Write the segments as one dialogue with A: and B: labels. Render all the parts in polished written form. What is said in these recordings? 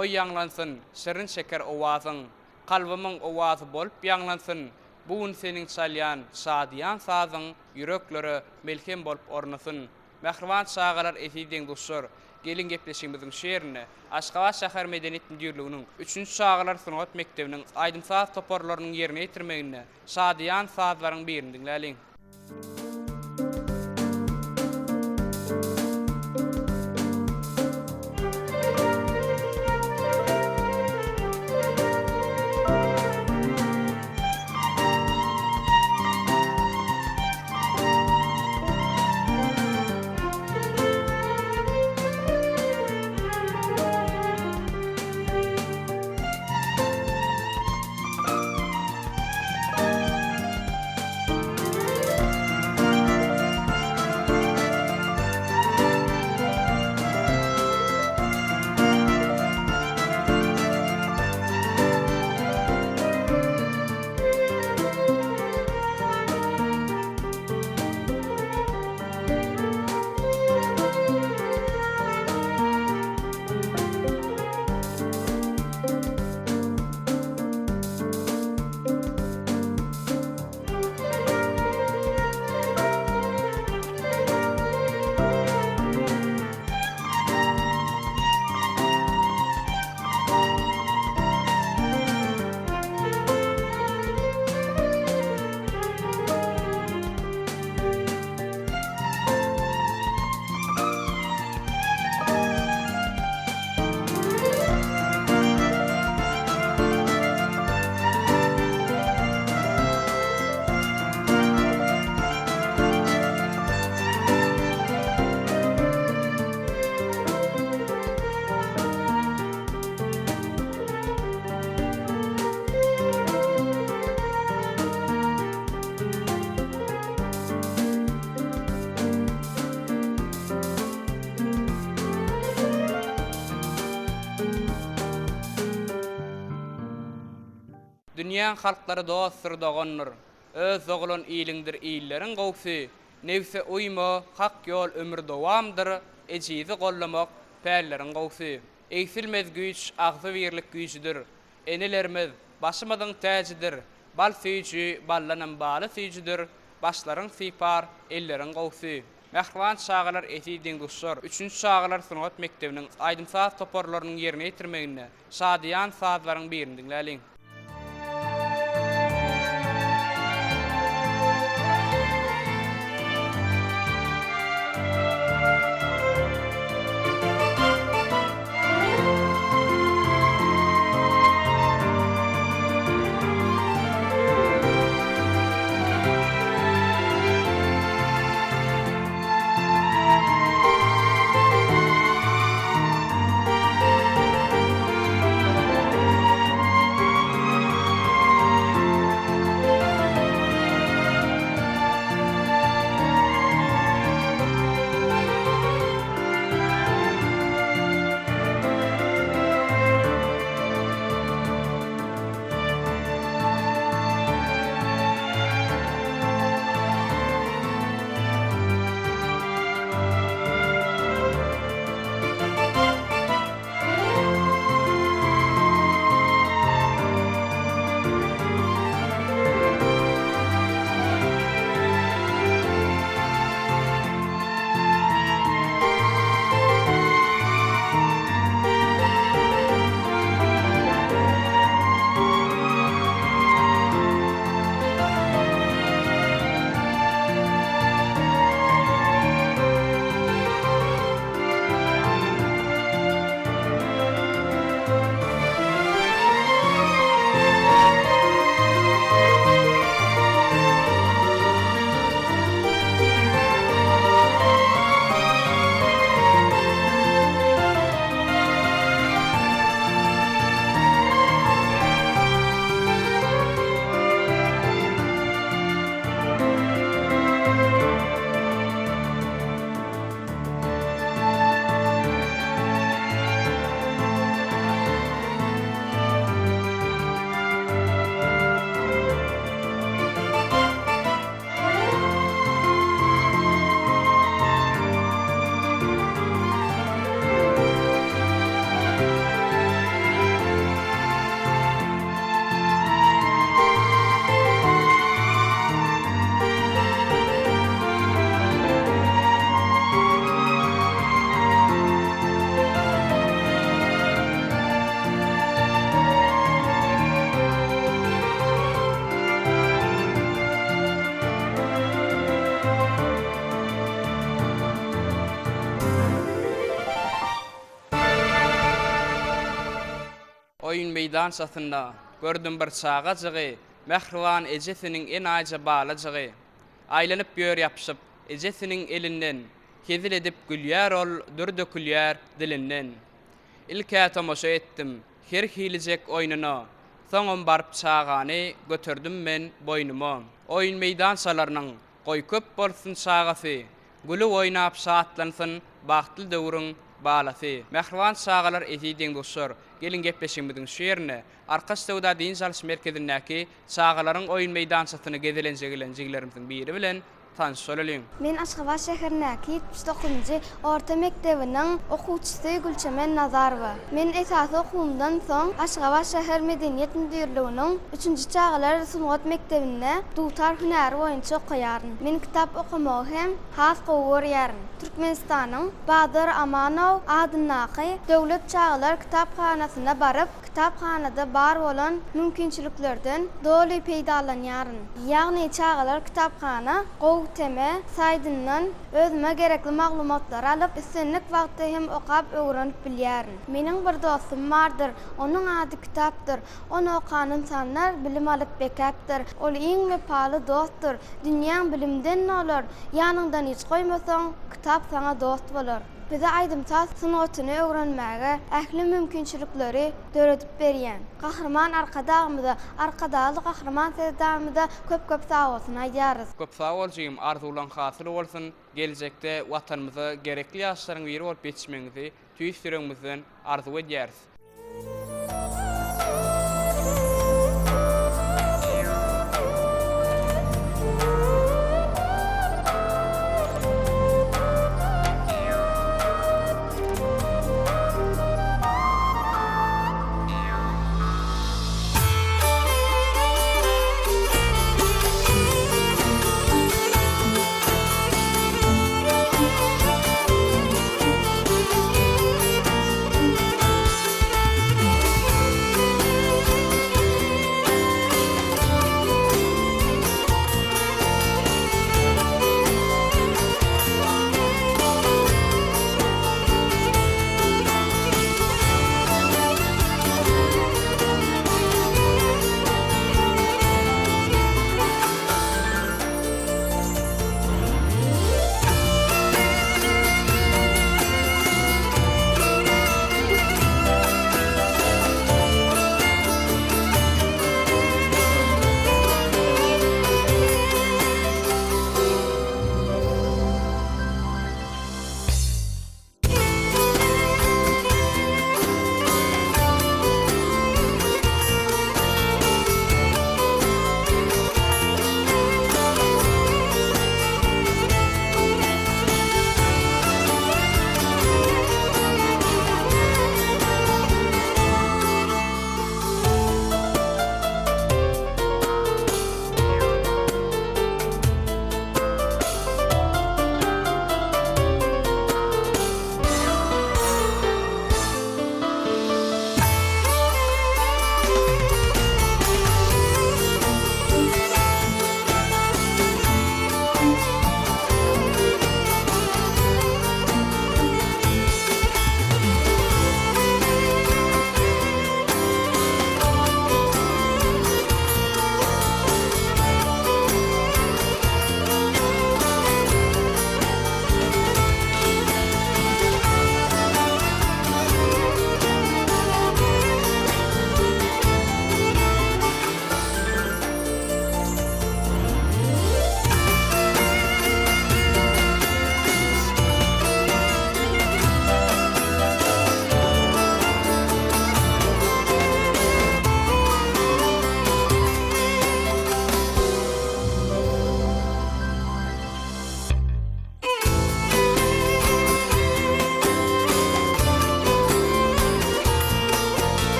A: Goý ýaňlansyn şirin-şeker owazyň, Kalbymyň owazy bolup ýaňlansyn, Bu gün seniň çalýan şadyýan sazyň Ýüreklere melhem bolup ornasyn. Mähriban çagalar, eziz deň-duşlar, geliň gepleşigimiziň şu ýerinde Aşgabat şäher medeniýet müdirliginiň üçünji çagalar sungat mekdebiniň aýdym-saz toparlarynyň ýerine ýetirmeginde şadyýan sazlaryň birini diňläliň. Dünýäň halklary dostdur, dogandyr. Öz doglan iliňdir illeriň gowsy. Nebse uýma, hak ýol ömür dowamdyr, Ejizi gollamak pälleriň gowsy. Egsilmez güýç agzybirlik güýjüdir. Enelerimiz, başymyzyň täjidir, Bal süýji, baldanam baly süýjüdir, Başlaryň sypar, elleriň gowsy. Mähriban çagalar, eziz deň-duşlar, üçünji çagalar sungat mekdebiniň aýdym-saz toparlarynyň ýerine ýetirmeginde şadyýan sazlaryň birini diňläliň. oýun meýdançasynda gördüm bir çagajygy, mähriban ejesiniň enaýyja balajygy. Aýlanyp ýör ýapyşyp ejesiniň elinden, hezil edip gülýär ol, dür dökülýär dilinden. Ilk-ä tomaşa etdim her hilijek oýnuna, soňam baryp çagany göterdim men boýnuma. Oýun meýdançalarynyň goý köp bolsun çagasy, Gülüp oýnap şatlansyn bagtly döwrüň balasy. Mähriban çagalar eziz deň-duşlar, geliň gepleşigimiziň şu ýerinde Arkaç söwda dynç alyş merkezindäki çagalaryň oýun meýdançasyna gezelenje gelen jigilerimiziň biri bilen tanyş bolalyň.
B: Men Aşgabat şäherindäki 79-njy orta mekdebiniň okuwçysy Gülçemen Nazarowa. Men esasy okuwymdan soň Aşgabat şäher medeniýet müdirliginiň üçünji çagalar sungat mekdebinde dutar hünäri boýunça okaýaryn. Men kitap okamagy hem has gowy görýärin. Türkmenistanyň Bazar Amanow adyndaky Döwlet çagalar kitaphanasyna baryp, kitaphanada bar bolan mümkinçiliklerden doly peýdalanýaryn. Ýagny çagalar kitaphana gowy teme saýdyndan özüme gerekli maglumatlary alyp, islendik wagtda hem okap öwrenip bilýärin. Meniň bir dostum bardyr, onuň ady kitapdyr. Ony okan ynsanlar bilim alyp bekäpdir. Ol iň wepaly dostdur. Dünýäň bilimden dolar. Ýanyňdan hiç goýmasaň, kitap saňa dost bolar. Bize aýdym-saz sungatyny öwrenmäge ähli mümkinçilikleri döredip berýän Gahryman Arkadagymyza, Arkadagly Gahryman Serdarymyza köp-köp sagbolsun aýdýarys.
A: Köp sag bol jigim, arzuwlaň hasyl bolsun, geljekde Watanymyza gerekli ýaşlaryň biri bolup ýetişmegiňizi tüýs ýüregimizden arzuw edýäris.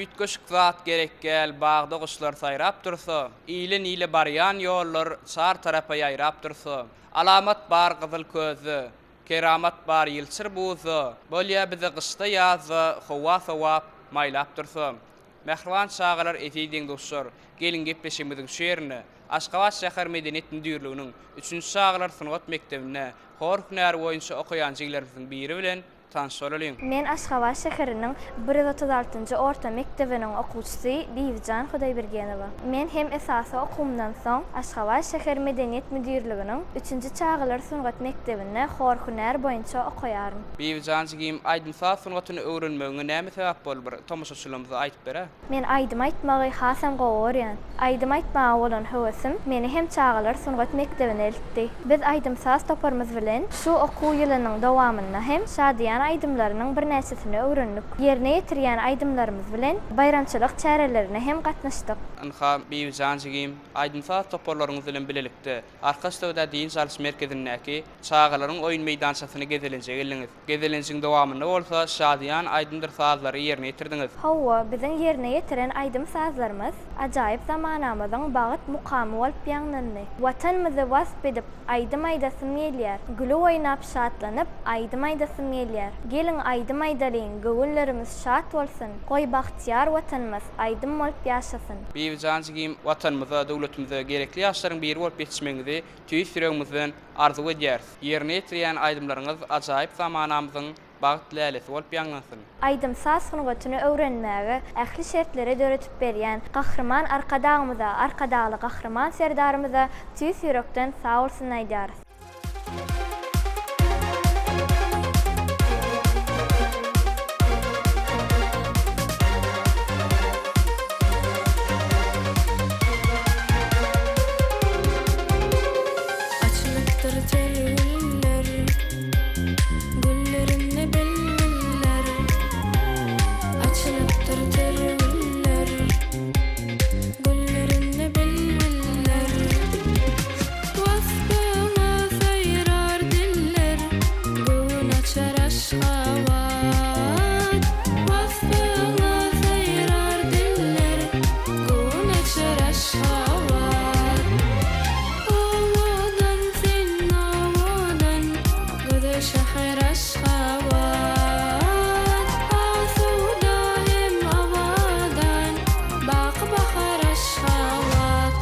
A: Üýtgeşik zat gerek däl, bagda guşlar saýrap dursa, Ile-nile barýan ýollar çar tarapa ýaýrap dursa. Alamat bar gyzyl közde, keramat bar ýylçyr buzda, Bolýa bize gyşda-ýazda howa sowap, maýlap dursa. Mähriban çagalar, eziz deň-duşlar, geliň gepleşigimiziň şu ýerinde, Aşgabat şäher medeniýet müdirliginiň üçünji çagalar sungat mekdebinde hor hünäri boýunça okaýan jigilerimiziň biri bilen tanyş bolalyň.
B: Men Aşgabat şäheriniň 136-njy orta mekdebiniň okuwçysy Bibijan Hudaýbergenowa. Men hem esasy okuwymdan soň Aşgabat şäher medeniýet müdirliginiň üçünji çagalar sungat mekdebinde hor hünär boýunça okaýaryn.
A: Bibijan jigim, aýdym-saz sungatyny öwrenmegiňe näme sebäp boldy bir tomaşaçylarymyza aýdyp ber-ä.
B: Men aýdym aýtmagy hasam gowy görýän. Aýdym aýtmaga bolan höwesim meni hem çagalar sungat mekdebine eltdi. Biz aýdym-saz toparymyz bilen şu okuw ýylynyň dowamynda hem şadyýan aýdymlarynyň birnäçesini öwrendik. Ýerine ýetirýän aýdymlarymyz bilen baýramçylyk çärelerine hem gatnaşdyk.
A: Ynha, Bibijan jigim, aýdym-saz toparlaryňyz bilen bilelikde Arkaç söwda dynç alyş merkezindäki çagalaryň oýun meýdançasyna gezelenje geldiňiz. Gezelenjiň dowamynda bolsa şadyýan aýdymdyr sazlary ýerine ýetirdiňiz.
B: Hawa, biziň ýerine ýetiren aýdym-sazlarymyz ajaýyp zamanamyzyň bagt mukamy bolup ýaňlandy. Watanymyzy wasp edip, aýdym aýdasym gelýär. Gülüp oýnap, şatlanyp, aýdym aýdasym gelýär. Geliň, aýdym aýdalyň, göwünlerimiz şat bolsun! Goý, bagtyýar Watanymyz aýdym bolup ýaşasyn!
A: Bibijan jigim, Watanymyza, döwletimize gerekli ýaşlaryň biri bolup ýetişmegiňizi tüýs ýüregimizden arzuw edýäris. Ýerine ýetirýän aýdymlaryňyz ajaýyp zamanamyzyň bagt lälesi bolup ýaňlansyn.
B: Aýdym-saz sungatyny öwrenmäge ähli şertleri döredip berýän Gahryman Arkadagymyza, Arkadagly Gahryman Serdarymyza tüýs ýürekden sag bolsun aýdýarys.
C: Açylypdyr ter güller, Güllerinde bilbiller. Açylypdyr ter güller, Güllerinde bilbiller. Waspyňa saýrar diller, Göwün açar Aşgabat. Waspyňa saýrar diller, Göwün açar Aşgabat. Owadan sen owadan, Gözel şäher Aşgabat. Asuda hem abadan, Baky bahar Aşgabat.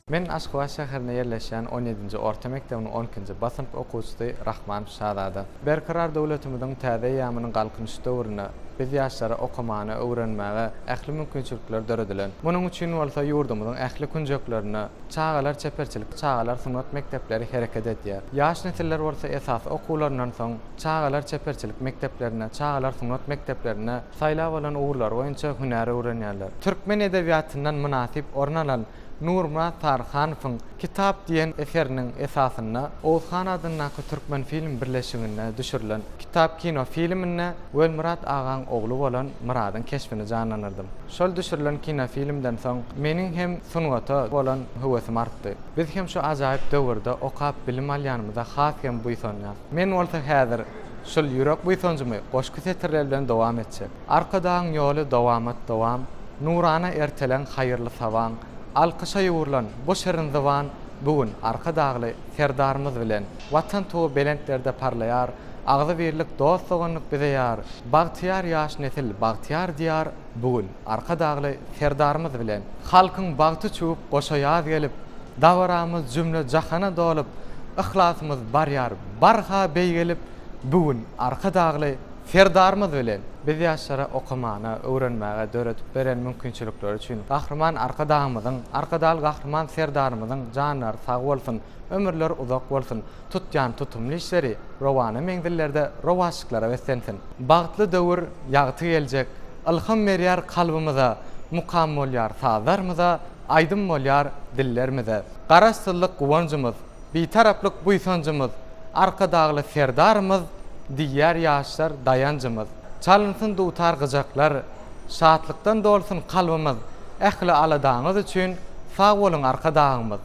D: Men Aşgabat şäherinde ýerleşýän on ýedinji orta mekdebiniň on ikinji B synp okuwçysy Rahmanow Şazada. Berkarar döwletimiziň täze eýýamynyň Galkynyş döwründe biz ýaşlara okamana, öwrenmäge ähli mümkinçilikler döredilen. Munuň üçin bolsa ýurdumyzyň ähli künjeklerinde çagalar çeperçilik, çagalar sungat mekdepleri hereket edýär. Ýaş nesiller bolsa esasy okuwlaryndan soň çagalar çeperçilik mekdeplerinde, çagalar sungat mekdeplerinde saýlap alan ugurlary boýunça hünär öwrenýärler. Türkmen edebiýatyndan mynasyp orun alan Nurmyrat Saryhanowyň Kitap diýen eseriniň esasynda Oguzhan adyndaky Türkmenfilm birleşiginde düşürilen Kitap kino filminde Welmyrat agaň ogly bolan Myradyň keşbini janlandyrdym. Şol düşürilen kinofilmden soň meniň hem sungata bolan höwesim artdy. Biz hem şu ajaýyp döwürde okap bilim alýanymyza has hem buýsanýas. Men bolsa häzir şul ýürek buýsanjymy goşgy setirleri bilen dowam etjek. Arkadagyň ýoly dowamat dowam, Nurana erteleň haýyrly sabaň, Alkyşa ýugrulan bu şirin zyban Bu gün Arkadagly Serdarymyz bilen. Watan tugy belentlerde parlaýar, Agzybirlik, dost-doganlyk bize ýar. Bagtyýar ýaş nesil, bagtyýar Diýar Bu gün Arkadagly Serdarymyz bilen. Halkyň bagty çüwüp goşa ýaz gelip, Dabaramyz jümle jahana dolup, Yhlasymyz barýar barha beýgelip, Bu gün Arkadagly Serdarymyz bilen biz ýaşlara okamana, öwrenmäge döredip beren mümkinçilikleri üçin Gahryman Arkadagymyzyň, Arkadagly Gahryman Serdarymyzyň janlary sag bolsun, ömürleri uzak bolsun, tutýan tutumly işleri rowana menzillerde rowaçlyklara beslensin! Bagtly döwür, ýagty geljek, ylham berýär kalbymyza, mukam bolýar sazlarymyza, aýdym bolýar dillerimize. Garaşsyzlyk guwanjymyz, Bitaraplyk buýsanjymyz, Arkadagly Serdarymyz, Diýýär ýaşlar daýanjymyz. Çalynsyn dutar gyjaklar, Şatlykdan dolsun kalbymyz, Ähli aladaňyz üçin, Sag boluň Arkadagymyz!